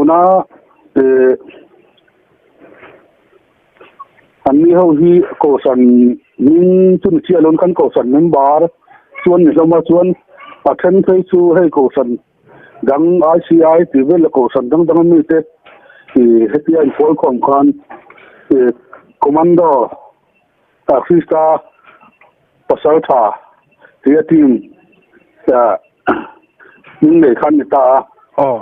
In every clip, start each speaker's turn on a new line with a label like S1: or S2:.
S1: Tuna an ni ho hi kohhran hming chu ni chiah lo khan kohhran member chuan ni hlawm a chuan a then phei chu hei kohhran dang ICI tih vel leh kohhran dang dang ami te ih hetia inpawl khawm khan ih commando Krista pasal tha tih a team hming nei khan ni ta a.
S2: Aw.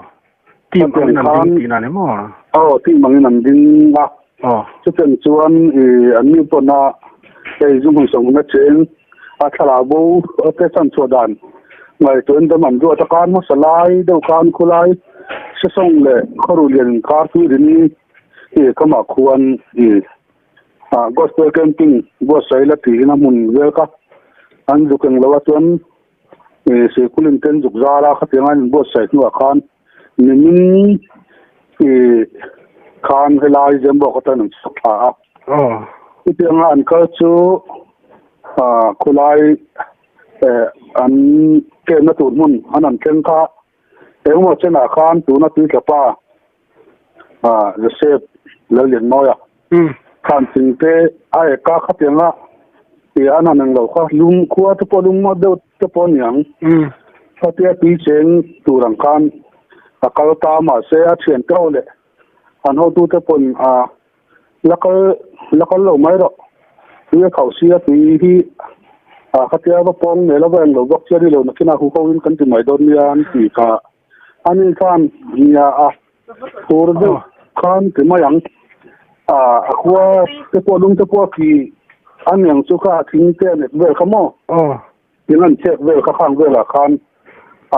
S2: Team angin an ding tihna ni maw?
S1: Aw, team angin an ding a.
S2: Aw.
S1: Chutiang chuan i an ni pawna hei zu hmun sawmhna cheng a thlalak bo te chan chhuah dan ngaihtuahin dam an duat a khan hmasa lai deuh khan khulai sesawng leh khawruh lian inkar tui rin i kamah khuan i gospel camping buatsaih la tiin a hmun vel kha an zuk englo a chuan Seikulin ten zuk zara khatiang a inbuatsaih hnuah khan nimin khan helai Zembawk atan an chhuak thla a. Chutianga an kal chu khulai an kenna tur hmun an han thleng kha engemaw chenah khan tuna tuitlapa Joseph Lallianmawia khan thingte a eka khatianga ti an han englo kha lung khua te pawh lung deuh te pawh a ni ang khatia tui cheng tur ang khan a kal ta mahse a thian te ho leh an hotute pawn a la kal la kal lo mai rawh tui a khauh si a tui hi a khatia va pawng nel a va englo bawk chian i lo nakinah hu ho in kan ti mai dawn nia an ti kha. Ani khan nia a phur deuh khan ti mai ang. A a khua te pawh lung te pawh a ki a niang chu kha a thing te a nek vel kha maw? Thing an chek vel kha khang velah khan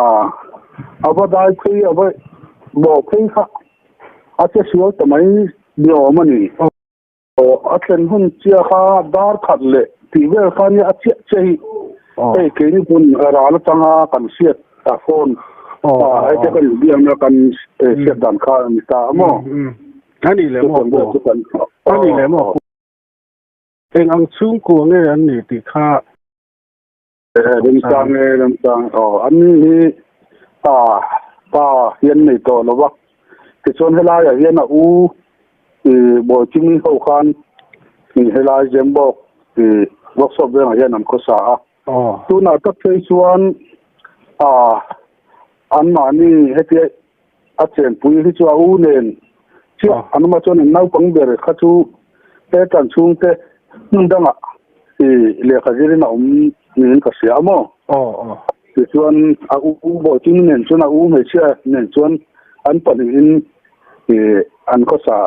S1: a a va dai phei a va bawh phei kha a che sual ta mai ni awm a ni. Aw a thlen hun chiah kha dar khat leh tih vel kha nia a chiah chiah hi hei keini hmun ral atanga kan hriat a phone a hei te kan inbiakna kan hriat dan kha a ni ta a maw?
S2: A nih leh maw pu? A nih leh maw pu? Eng ang chhungkua nge an nih tih kha?
S1: Remchang e remchang aw an ni hi pa pa hian nei tawh lo va tichuan helaiah hian a u ih Bawichimi ho khan ih helai Zembawk ih workshop vengah hian an khawsa a tunah tak phei chuan ah anmahni hetia a chenpui hi chu a u nen chiah an awm a chuan an naupang ber kha chu he tan chhungte hmun dangah ih lehkha zirin a awm niin ka hria a maw tichuan a u Bawichungi nen chuan a u hmeichhia nen chuan an pahnihin ih an khawsa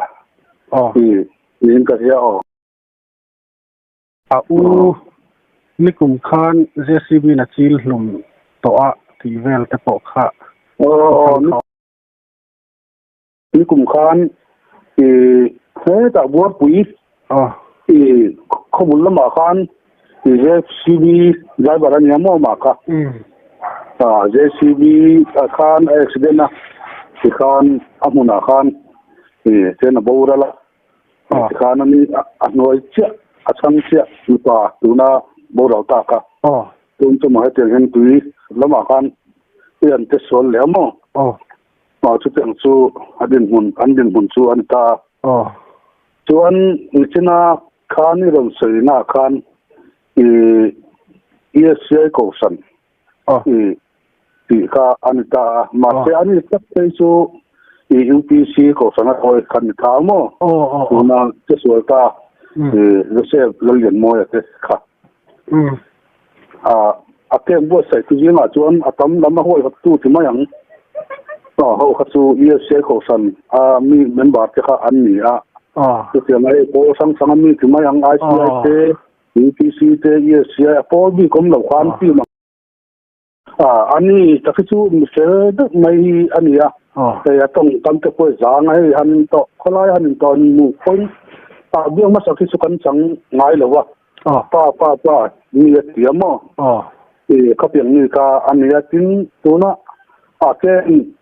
S1: ih niin ka hria aw.
S2: A u nikum khan JCB in a chil hlum tawh a tih vel te pawh kha
S1: Aw nikum khan i hetah Buarpui i khawbul lamah khan i JCB driver a nia maw amah kha JCB ah khan a accident a tikhan a hmunah khan i chen a boral a. Tikhan a ni a hnuai chiah a chhang chiah mipa tuna boral tak a. Tun chu maw hetiang hian tui lamah khan i an te sual leh a maw? Aw chutiang chu a dinhmun an dinhmun chu a ni ta a. Chuan nichina khan i rawn sawi naah khan i ESCI Kohhran i tih kha a ni ta a, mahse a ni tak phei chu i UPC kohhran a hawi kha ni ta maw? Tuna che sual ta i Joseph Lallianmawia te kha. A camp buatsaih tu zingah chuan a tam lam a huaihawt tu ti mai ang. Ho kha chu ESCI kohhran a mi member te kha an ni a. Chutiang a hei pawl hrang hrang a mi ti mai ang ICI te, UPC te, ESCI a pawl bik awm lo khan team ang. A ni tak hi chu mi fel deuh mai hi a ni a, hei a tawng tam te pawh zang a hei han intawh khawlai han intawh an mu pawhin a biak hmasak hi chu kan chang ngai lo a, pa pa pa mi a ti a maw? Khatiang mi kha a ni a, tin tuna a ken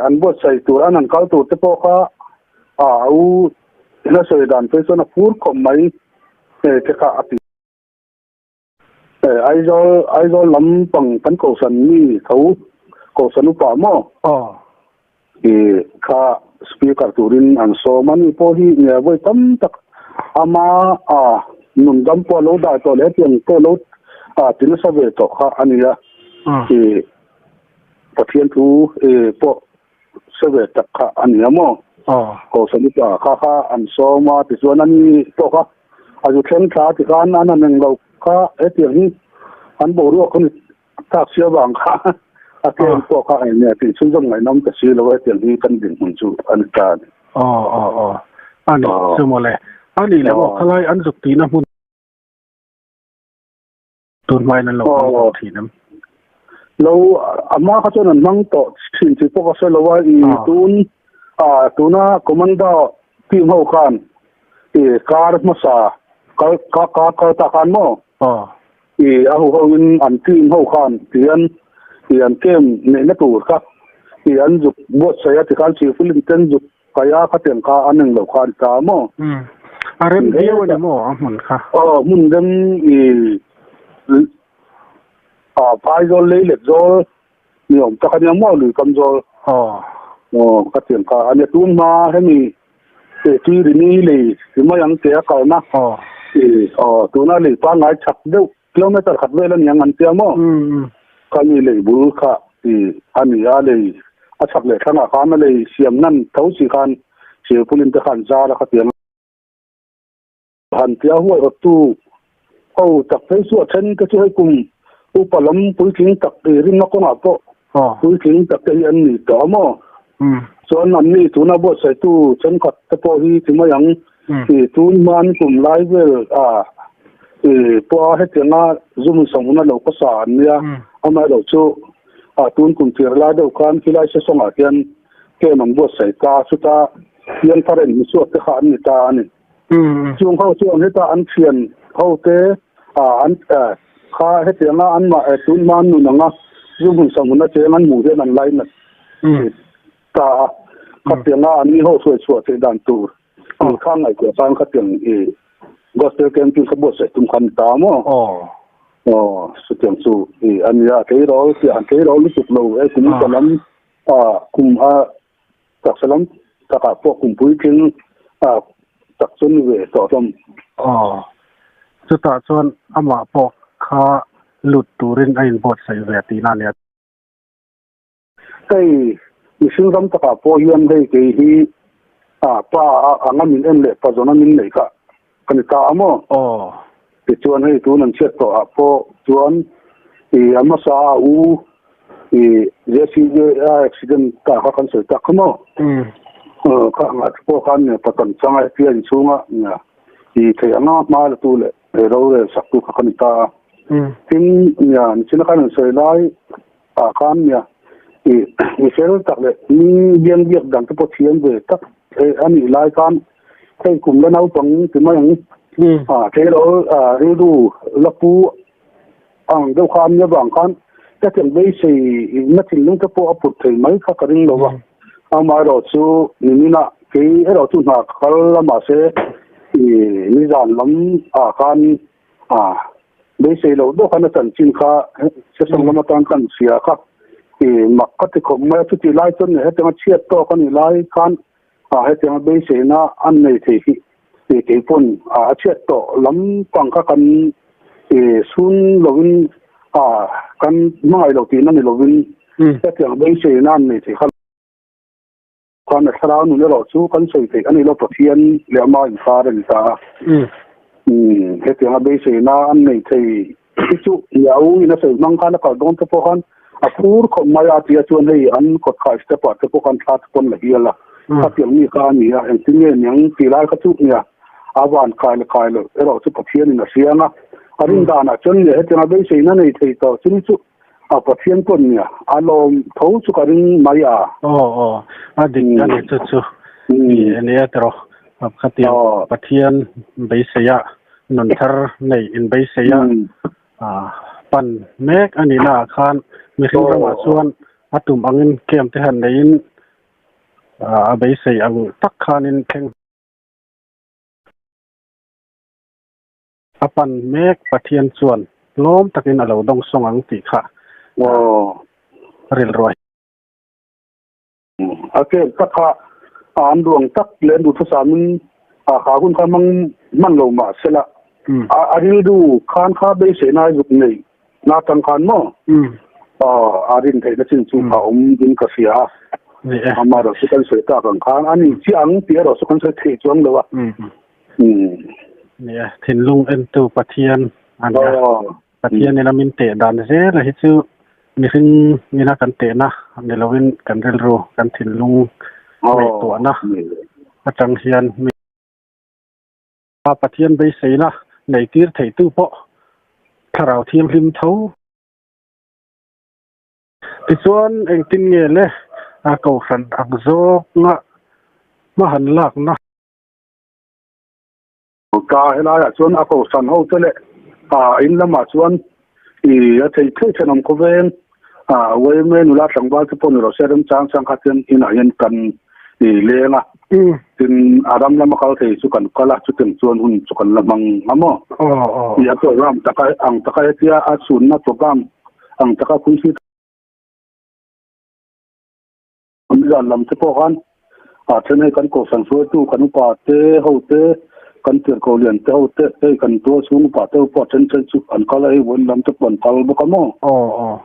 S1: an buatsaih tur an han kal tur te pawh kha a u ina sawi dan phei chuan a phur khawp mai te kha a ti. Aizawl Aizawl lam pang kan kohhran mi tho kohhran upa maw?
S2: Aw.
S1: I kha speaker turin an sawm a ni pawh hi nge vawi tam tak ama a nun dam pawh a lo dah tawh leh hetiang pawh lo a ti nasa ve tawh kha a nia. I Pathian thu i pawh hre ve tak kha a nia maw? Kohhran upa kha kha an sawm a tichuan a ni pawh kha a zu thleng thla tikhan an han englo kha hetiang hi an boruak a ni Tak sia vang kha a tlem pawh kha eng nge tih chhunzawm ngaihnawm ta si lo e tiang hi kan dinhmun chu a ni ta a ni.
S2: Aw aw aw a ni chu mawle. A nih leh aw khalai an zuk tihna hmun tun hmain an lo hmang tawh thin em?
S1: Lo a hma kha chuan an hmang tawh thin tih pawh ka hre lo a, i tun a tuna commando team ho khan i kar hmasa kal ka kal ta khan maw?
S2: Aw.
S1: I a huho in an team ho khan tihian i an camp neihna tur kha i an zuk buatsaih a tikhan Sihful in ten zuk kai a khatiang kha an englo kha a ni ta maw?
S2: Umm a rem viau a ni maw a hmun kha?
S1: Aw hmun rem i a phaizawl lei let zawl ni awm tak a nia maw lui kam zawl?
S2: Aw.
S1: Aw khatiang kha a nia tun hma hemi Tui rini lei ti mai ang che a kalna. Aw tuna lei pangngai chak deuh kilometer khat vel a niang an tia maw? Kha mi lei bul kha i a ni a lei a chak leh thlangah khan a lei siam nan tho si khan Sirpulin te khan zar a khatiang han tia huai rawttu ho tak phei chu a then te chu hei kum upa lam puitling tak i rinna kawngah pawh puitling tak te hi an ni tawh a maw? Chuan an ni tuna buatsaihtu thenkhat te pawh hi ti mai ang i tun hman kum lai vel a i pawha hetianga zum sawmhuna lo khawsa an nia amaherawh chu a tun kum tir lai deuh khan khilai sesawngah hian camp an buatsaih ta chuta pianthar en hmuchhuak te kha an ni ta a ni. Chung ho chuan heta an thian ho te an kha hetianga an mah tun hma an nun anga zu hmun sa hmun ateng an hmuh hian an lainat ta a, khatianga an ni ho hruai chhuah theih dan tur in kha ngaihtuah khan khatiang i gospel camping kha buatsaih tum kha a ni ta maw? Aw chutiang chu i a nia tleirawl piah han tleirawl lutuk lo e kum upa lam kum a Taksa lam takah pawh kum puitling a tak chu ni ve tawh hlawm.
S2: Aw, chutah chuan amah pawh kha lut turin a inbuatsaih ve tihna a nia.
S1: Hei mihring ram takah pawh hian hei kei hi a pa anga min en leh pazawna min neih kha ka ni ta a maw?
S2: Aw.
S1: Tichuan hei tun an chhiat tawh ah pawh chuan i a hmasa a u i JCB a accident ta kha kan sawi tak kha maw?
S2: Umm.
S1: Aw kha angah te pawh khan patan changa hetia inchhunga i theih anga hma la tu leh rorel sak tu kha ka ni ta a.
S2: Umm.
S1: Tin nia nichina khan an sawi lai ah khan nia i mi fel tak leh mi biang biak dan te pawh thiam ve tak a nih lai khan Hei kum la naupang ti mai ang. A tleirawl rilru la pu ang deuh kha an nia vang khan ka tiang beisei na thinlung te pawh a put thei mai kha ka ring lo va. Amaherawh chu nimin ah kei erawh chu hna ka kal la mahse i nizan lam ah khan a beisei loh deuh khan a chanchin kha session lam atang kan hria kha i mak ka ti khawp mai a. Chutih lai chuan hetianga chhiat tawk a nih lai khan A hetianga beiseina an nei thei hi i kei pawn a chhiat tawh lampang kha kan i sun lovin a kan hmangaih lo tihna ni lovin hetiang beiseina an nei thei kha khan a thlarau nun erawh chu kan sawi theih a ni lo Pathian leh ama inkar a ni ta a. Hetianga beiseina an nei thei hi chu Yahoo in a sawi hmang khan a kal dawn te pawh khan a phur khawp mai a tia chuan hei an kawt khai step ah te pawh khan thla te pawn la hial a khatiang mi kha a ni a engtin nge niang tih lai kha chu nia a van kai leh kai loh erawh chu Pathian in a hriang a a rin dan ah chuan nia hetiang a beiseina nei thei tawh chu ni chu a Pathian pawn nia a lawm tho chu ka ring mai a.
S2: Aw aw a dik a ni chu chu nia tiraw khatiang Pathian beisei a Nun thar nei inbeisei a pan mek a nihna ah khan mihring ramah chuan a tum angin camp te han neiin a beisei ang tak khanin thleng a pan mek Pathian chuan tlawm takin a lo dawngsawng ang tih kha rilruai.
S1: A kel tak kha an duh ang tak leh an duhthusamin a kha hun kha hmang hman lo mah sela a rilru khan kha beiseina a zuk nei na tang khan maw a rin theihna chin chu a awm ding ka hria a. Amaherawhchu chu kan sawi tak ang khan a ni chiah ang tih erawh chu kan sawi theih chuang lo a.
S2: Nia, thinlung entu Pathian a nia. Pathian ina min teh dan zel a hi chu mihring ina kan tehna ni loin kan rilru, kan thinlung ngaihtuahna atang hian mi Pathian beiseina nei tir theitu pawh Thlarau Thianghlim tho. Tichuan engtin nge le a Kohhran ang zawnga hma han lakna?
S1: Ka helaiah chuan a kohhran ho te leh a in lamah chuan i a thei thei thenawm khawveng a uaime nula tlangval te pawh ni rawh se remchang chang kha chuan inah hian kan i leng a tin a ram lama kal thei chu kan kal a chutiang chuan hun chu kan la hmang a maw i a program taka ang taka hetia a chhunna program ang taka phuisui Zan lam te pawh khan ah then hei kan kohhran hruaitu kan upa te ho te kan tirhkoh lian te ho te hei kan tual chhung upa te ho pawh then then chu an kal a hei vawiin lam te pawh an kal bawk a maw?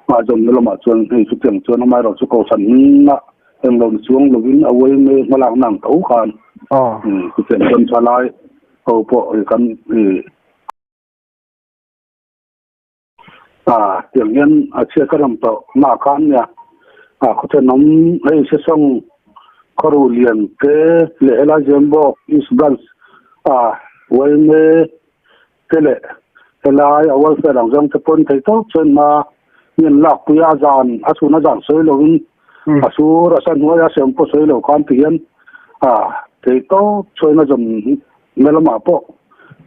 S1: Mah zawmna lamah chuan hei chutiang chuan amaherawh chu kohhran hminga englo ni chuang lovin a uai mai hmalakna ang tho khan chutiang chuan thalai ho pawh kan A, tiang hian a chhiat ka ram tawh mah khan nia a khawthenawm hei Sesawng khawruh lian te leh helai Zembawk East Branch a yma te leh helai a welfare ang zawng te pawn thei tawp chuan hma mi an lakpui a zan a chhun a zan sawi lovin a sur a sa hnuai a sem pawh sawi lo khan ti hian a thei tawp chuan a zawm Na lamah pawh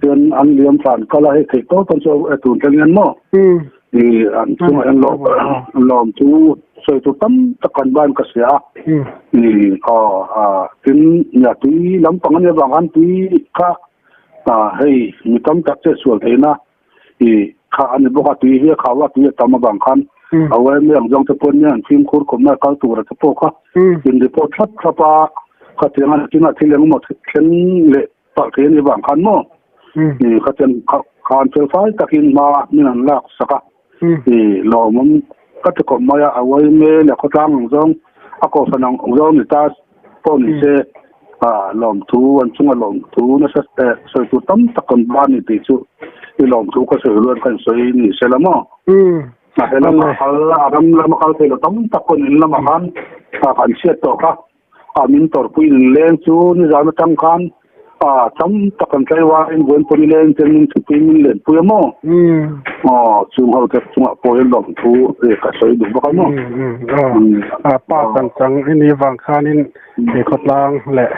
S1: hian an liam tlan kal a, hei theih tawp an chu e tun thleng hian maw i an chungah hian lawm lawm chu sawi tur tam tak kan ban ka hria a i aw a tin nia tui lampang ania vang khan tui kha a hei mi tam tak che sual theihna i kha a ni bawk a tui hi a khau a tui a tam avang khan a uaime ang zawng te pawh nia an fimkhur khawp mai a kal tur a te pawh kha in report thlap thlap a khatiang a chungah thil engemaw thleng leh palh thei a nih vang khan maw i khatiang khan fel fai takin hma min an lak sak a i lawmawm ka ti khawp mai a a uaime leh khawtlang ang zawng a kohhran ang zawng ni ta pawh ni se a lawmthu an chunga lawmthu nasa eh sawi tur tam tak kan ba ni tih chu i lawmthu ka sawi rual khan sawi ni se la maw a he lama kal a ram lama kal thei lo tam tak pawn in lamah khan a kan chhiat tawh kha a min tawrhpui in leng chu nizan atang khan a tam tak kan tlai uain buan pawn i leng ten min thupui min lenpui a maw aw chung ho te chungah pawh hian lawmthu ka sawi duh bawk a maw
S2: a pa kan chang i ni vang khanin he khawtlang leh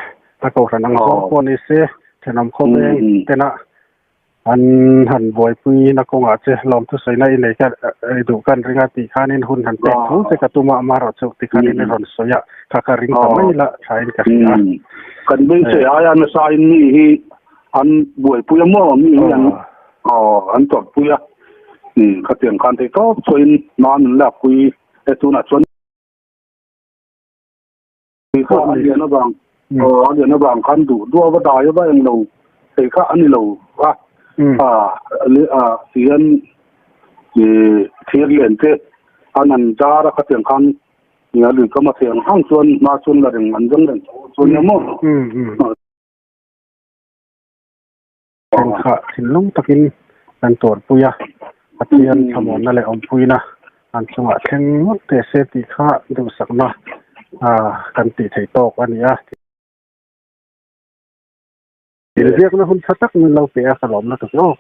S2: a kohhran ang zawng pawh ni se thenawm khawveng tena An han buaipui na kawngah che lawmthu sawina i nei ka i duh kan ring a tih khanin hun han pek tho che ka tum a, amaherawh chu ti khanin i rawn sawi a, kha kha ring ta mai la tha in ka hria a.
S1: Kan beisei aia nasa in mi hi an buaipui a maw, mi hi an aw an tawrhpui a, khatiang khan thei tawp chuain hma min lakpui e tunah chuan. Kha a lian avang aw a lian avang khan duh duh ava dai ava eng lo thei kha a ni lo a a a tihian ih thir lian te an han zar a khatiang khan nia lui kam a thei ang ang chuan hma chuan la reng an zawng reng tho chuan nia maw.
S2: Engkha thinlung takin kan tuarpui a, Pathian thlamuanna leh awmpuina an chungah thleng ngawt teh se tih kha duhsakna kan tih theih tawk a ni a. Inbiakna hun tha tak min lo pe a, ka lawmna tak zawk.